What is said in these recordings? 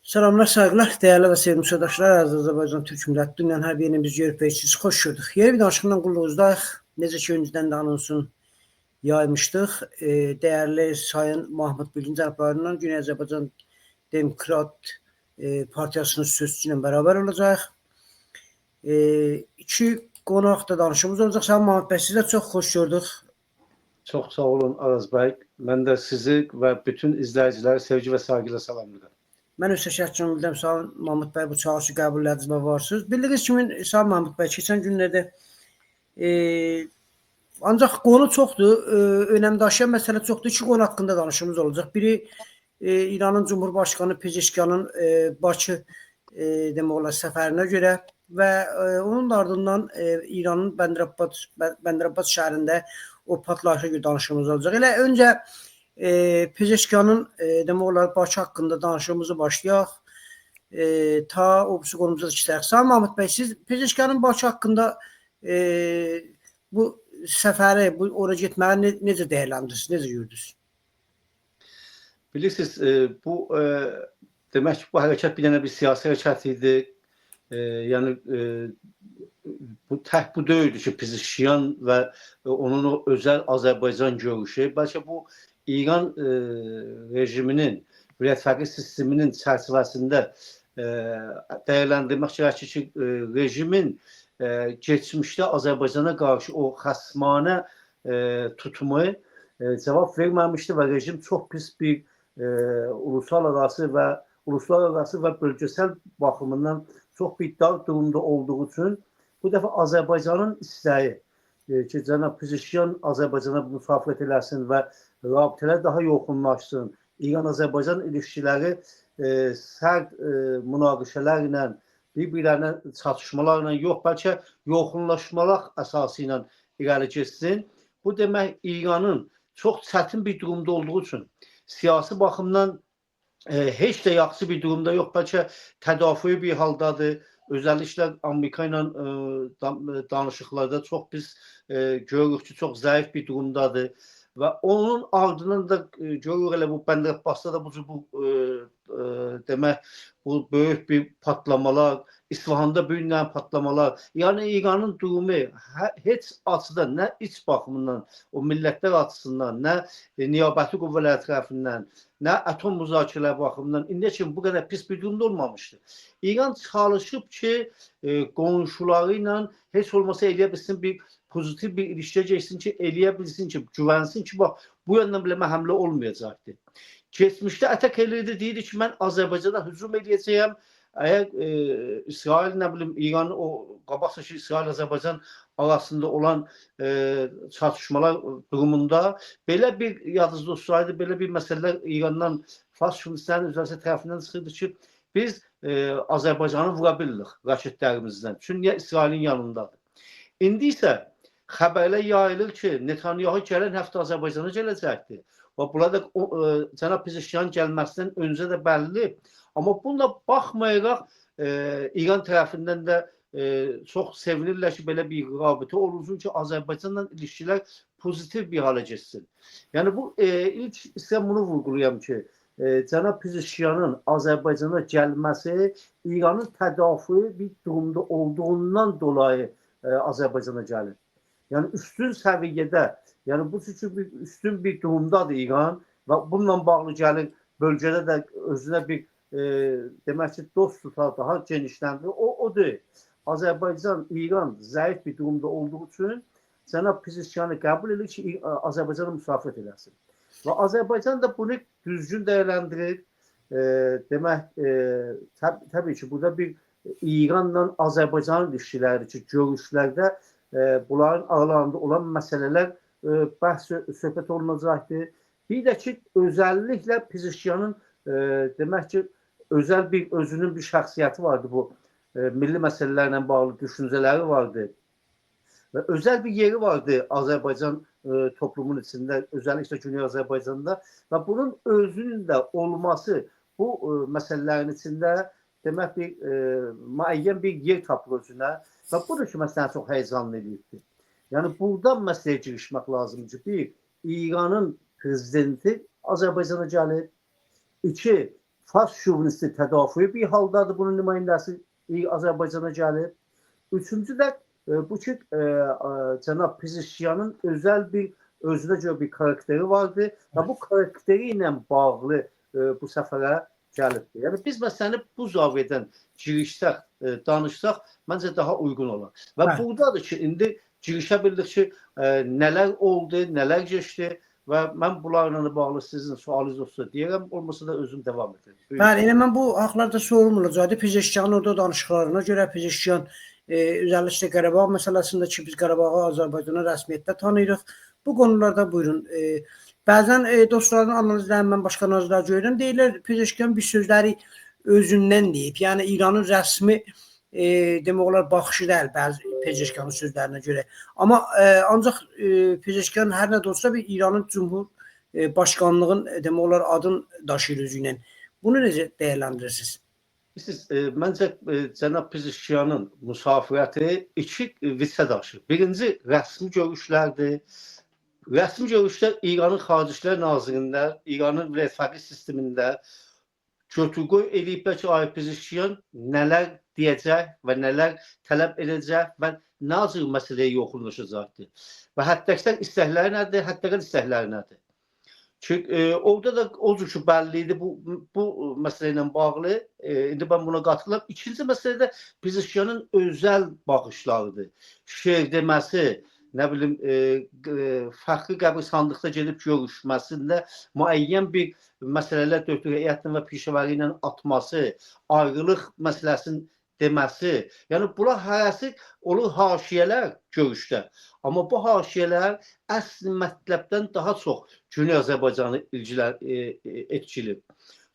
Salamlar, saygılar, değerli və sevimli soydaşlar, əziz Azərbaycan Türk milləti, dünyanın hər bir yerini biz görüb və siz xoş gördük. Yeni bir danışıqla qulluğuzdayıq. Necə ki, öncədən də anonsun yaymışdıq. Dəyərli Sayın Mahmud Bilgin cənablarından Güney Azərbaycan Demokrat Partiyasının sözçüsü ilə bərabər olacaq. İki qonaq da danışığımız olacaq. Sayın Mahmud bəy, sizə çox xoş gördük. Çox sağ olun Araz bəy. Mən də sizi və bütün izləyiciləri sevgi və sayğı ilə salamlayıram. Mən öz təşəkkür edirəm Sayın Mahmud bəy, bu çağırışı qəbul elədiniz və varsınız. Bildiyiniz kimi Sayın Mahmud bəy, keçən günlərdə ancaq qonu çoxdur, önəm daşıyan məsələ çoxdur. İki qonu haqqında danışığımız olacaq. Biri İranın Cumhurbaşqanı Pezeşkiyanın Bakı demək olar səfərinə görə və onun da ardından İranın Bəndər Abbas şəhərində o partlayışa görə danışığımız olacaq. Elə öncə Pezeşkiyanın demək olar Bakı haqqında danışığımızı başlayaq. Ta o birisi qonumuza da keçək. Sayın Mahmud bəy, siz Pezeşkiyanın Bakı haqqında bu səfəri, bu ora getməyi necə dəyərləndirirsiniz, necə gördünüz? Bilirsiniz, bu demək ki, bu hərəkət bir dənə bir siyasi hərəkət idi. Yəni bu tək bu deyildi ki, Pezeshkiyan və onun o özəl Azərbaycan görüşü, bəlkə bu İran rejiminin, vilayət fəqih sisteminin çərçivəsində dəyərləndirmək gərəkir ki, rejimin keçmişdə Azərbaycana qarşı o xəsmanə tutumu cavab verməmişdi və rejim çox pis bir uluslararası və bölgesel baxımından çox bir dar durumda olduğu üçün bu dəfə Azərbaycanın istəyi ki, cənab Pezeshkiyan Azərbaycana müsafirət eləsin və rabitələr daha yoxunlaşsın. İran-Azərbaycan ilişkiləri sərd münaqişələrlə, bir-birlərinə çatışmalarla yox, bəlkə yoxunlaşmalar əsası ilə irəli getsin. Bu demək İranın çox çətin bir durumda olduğu üçün siyasi baxımdan heç də yaxşı bir durumda yox, bəlkə tədafüi bir haldadır. Özəlliklə Amerika ilə danışıqlarda çox biz görürük ki, çox zəif bir durumdadır. Və onun ardından da görürük elə bu Bəndər Abbasda da bu cür bu demək bu böyük bir patlamalar, İsfahanda böyük patlamalar. Yəni İranın durumu heç açıdan, nə iç baxımından, o millətlər açısından, nə niyabəti qüvvələr tərəfindən, nə atom müzakirələri baxımından indiyə kimi bu qədər pis bir durumda olmamışdı. İran çalışıb ki, qonşuları ilə heç olmasa eləyə bilsin bir pozitiv bir ilişkiyə keçsin ki, eləyə bilsin ki, güvənsin ki, bax bu yöndən belə mənə həmlə olmayacaqdır. Keçmişdə ətək eləyirdi, deyirdi ki, mən Azərbaycana hücum eləyəcəyəm. Əgər İsrail, nə bilim, İran o qabaqca ki, İsrail-Azərbaycan arasında olan çatışmalar durumunda belə bir yadınızda olsaydı, belə bir məsələlər İrandan Fars Hindistan üzərində tərəfindən çıxırdı ki, biz Azərbaycanı vura bilirik raketlərimizdən. Çünki niyə İsrailin yanındadır. İndi isə xəbərlər yayılır ki, Netanyahu gələn həftə Azərbaycana gələcəkdir. Və burada cənab Pezeshkiyanın gəlməsindən öncə də bəlli. Amma bununla baxmayaraq İran tərəfindən də çox sevinirlər ki, belə bir rabitə olunsun ki, Azərbaycanla ilişkilər pozitiv bir hala getsin. Yəni bu ilk istəyirəm bunu vurğulayam ki, cənab Pezeshkiyanın Azərbaycana gəlməsi İranın tədafüi bir durumda olduğundan dolayı Azərbaycana gəlir. Yəni üstün səviyyədə, yəni bu çünki bir üstün bir durumdadır İran və bununla bağlı gəlir bölgədə də özünə bir demək ki, dost tutar, daha genişləndirir. O deyil. Azərbaycan, İran zəif bir durumda olduğu üçün cənab Pezeshkiyanı qəbul edir ki, Azərbaycana müsafirət eləsin. Və Azərbaycan da bunu düzgün dəyərləndirir. Demək, təbii ki, burada bir İranla Azərbaycanın ilişkiləri ki, görüşlərdə bunların aralarında olan məsələlər bəhs söhbət olunacaqdır. Bir də ki, özəlliklə Pezeshkiyanın demək ki, özəl bir özünün bir şəxsiyyəti vardı bu milli məsələlərlə bağlı düşüncələri vardı. Və özəl bir yeri vardı Azərbaycan toplumun içində, özəlliklə Güney Azərbaycanda və bunun özünün də olması bu məsələlərin içində demək bir müəyyən bir yer tapır özünə və bu da ki, məsələn çox həyəcanlı eləyibdir. Yəni buradan məsələyə girişmək lazımdır ki, bir, İranın prezidenti Azərbaycana gəlir. İki, Fars şovinisti tədafüi bir haldadır. Bunun nümayəndəsi Azərbaycana gəlib. Üçüncü də bu ki cənab Pezeşkiyanın özəl bir özünə görə bir karakteri vardı və bu karakteri ilə bağlı bu səfərə gəlibdir. Yəni biz məsələni bu zaviyyədən girişsək, danışsaq məncə daha uyğun olar. Və buradadır ki, indi girişə bildik ki, nələr oldu, nələr keçdi və mən bunlarla da bağlı sizin sualınız olsa deyirəm, olmasa da özüm davam edirəm. Buyurun. Bəli, elə mən bu haqlarda sorum olacaqdı. Pezeşkiyanın orada danışıqlarına görə Pezeşkiyan özəlliklə Qarabağ məsələsində ki, biz Qarabağı Azərbaycana rəsmiyyətdə tanıyırıq. Bu konularda buyurun. Bəzən dostların analizlərini mən başqa analizlər görürəm. Deyirlər Pezeşkiyan bir sözləri özündən deyib. Yəni İranın rəsmi demək olar baxışı deyil bəzi Pezeşkiyanın sözlərinə görə. Amma ancaq Pezeşkiyan hər nə də olsa bir İranın Cumhur başqanlığın demək olar adını daşıyır özü ilə. Bunu necə dəyərləndirirsiniz? Siz, məncə cənab Pezeşkiyanın müsafirəti iki vitsə daşıyır. Birinci rəsmi görüşlərdir. Rəsmi görüşlər İranın Xarici İşlər Nazirində, İranın vilayət fəqih sistemində götür-qoy eləyiblər ki, ay Pezeşkiyan nələr deyəcək və nələr tələb edəcək və nə cür məsələyə yoxunlaşacaqdır. Və həddəksər istəkləri nədir, həddəqəl istəkləri nədir? Çünki orada da o cür ki bəlli idi bu məsələ ilə bağlı. İndi mən buna qatılıram. İkinci məsələ də Pezeşkiyanın özəl baxışlarıdır. Şeir deməsi, nə bilim, fəxri qəbir sandıqda gedib görüşməsində müəyyən bir məsələlər döktür heyətlə və Pişəvəri ilə atması, ayrılıq məsələsinin deməsi. Yəni bunlar hərəsi olur haşiyələr görüşdə. Amma bu haşiyələr əsl mətləbdən daha çox Güney Azərbaycanı etkilir.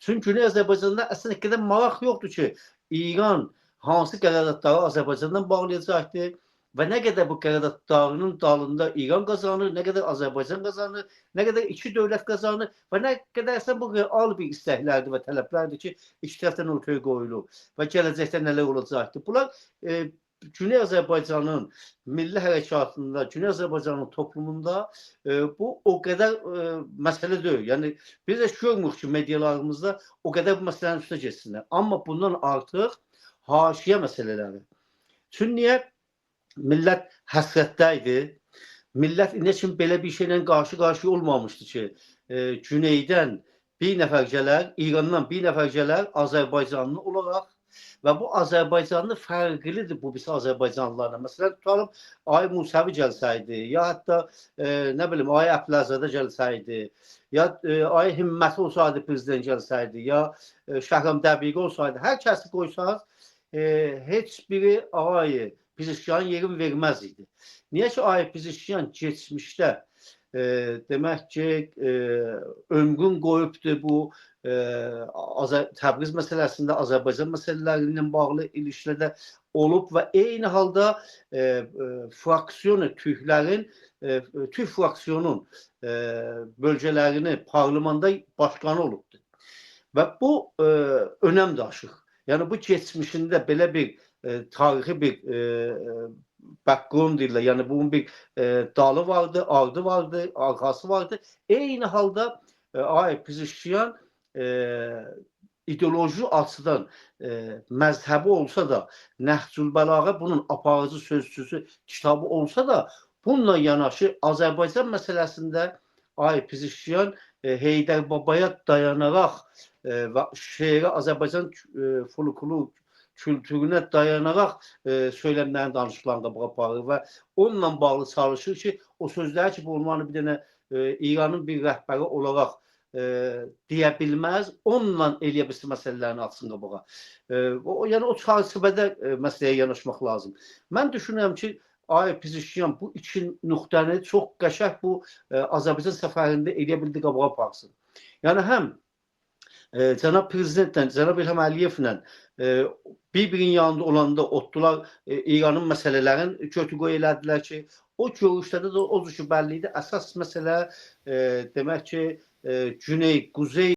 Çünki Güney Azərbaycanda əslində qədər maraq yoxdur ki, İran hansı qərardatları Azərbaycandan bağlayacaqdır və nə qədər bu qərardatlarının dalında İran qazanır, nə qədər Azərbaycan qazanır, nə qədər iki dövlət qazanır və nə qədər əslində bu real bir istəklərdir və tələblərdir ki, iki tərəfdən ortaya qoyulur və gələcəkdə nələr olacaqdır. Bunlar Güney Azərbaycanın milli hərəkatında, Güney Azərbaycanın toplumunda bu o qədər məsələ deyil. Yəni biz də görmürük ki, medialarımızda o qədər bu məsələnin üstünə getsinlər. Amma bundan artıq haşiyə məsələləri. Çünki niyə? Millət həsrətdə idi. Millət indiyə kimi belə bir şeylə qarşı-qarşıya olmamışdı ki, Güneydən bir nəfər gələr, İrandan bir nəfər gələr Azərbaycanlı olaraq və bu Azərbaycanlı fərqlidir bu birisi Azərbaycanlılarla. Məsələn, tutalım Ay Musəvi gəlsəydi, ya hətta nə bilim Ay Əbdüləzadə gəlsəydi, ya Ay Himməti olsaydı prezident gəlsəydi, ya Şəhram Dəbiqi olsaydı, hər kəsi qoysaz heç biri Ay Pezeşkiyanın yerini verməz idi. Niyə ki, Ay Pezeşkiyan keçmişdə demək ki, ömrün qoyubdur bu Təbriz məsələsində, Azərbaycan məsələləri ilə bağlı ilişkilərdə olub və eyni halda fraksiyonu türklərin, türk fraksiyonun bölgələrini parlamanda başqanı olubdur. Və bu önəm daşır. Yəni bu keçmişində belə bir tarixi bir background ilə, yəni bunun bir dalı vardı, ardı vardı, arxası vardı. Eyni halda Ay Pezeşkiyan ideoloji açıdan məzhəbi olsa da, Nəhcül Bəlağə bunun aparıcı sözçüsü kitabı olsa da, bununla yanaşı Azərbaycan məsələsində Ay Pezeşkiyan Heydər Babaya dayanaraq və şeirə Azərbaycan folkloru kültürünə dayanaraq söyləmlərini, danışıqlarını qabağa aparır və onunla bağlı çalışır ki, o sözləri ki, bu onların bir dənə İranın bir rəhbəri olaraq deyə bilməz, onunla eləyə bilsin məsələlərini atsın qabağa. Yəni o çərçivədə məsələyə yanaşmaq lazım. Mən düşünürəm ki, Ay Pezeşkiyan bu iki nöqtəni çox qəşəng bu Azərbaycan səfərində eləyə bildi qabağa aparsın. Yəni həm cənab prezidentlə, cənab İlham Əliyevlə bir-birinin yanında olanda otdular İranın məsələlərini götür-qoy elədilər ki, o görüşlərdə də o cür ki bəlli idi. Əsas məsələ demək ki, Güney, Quzey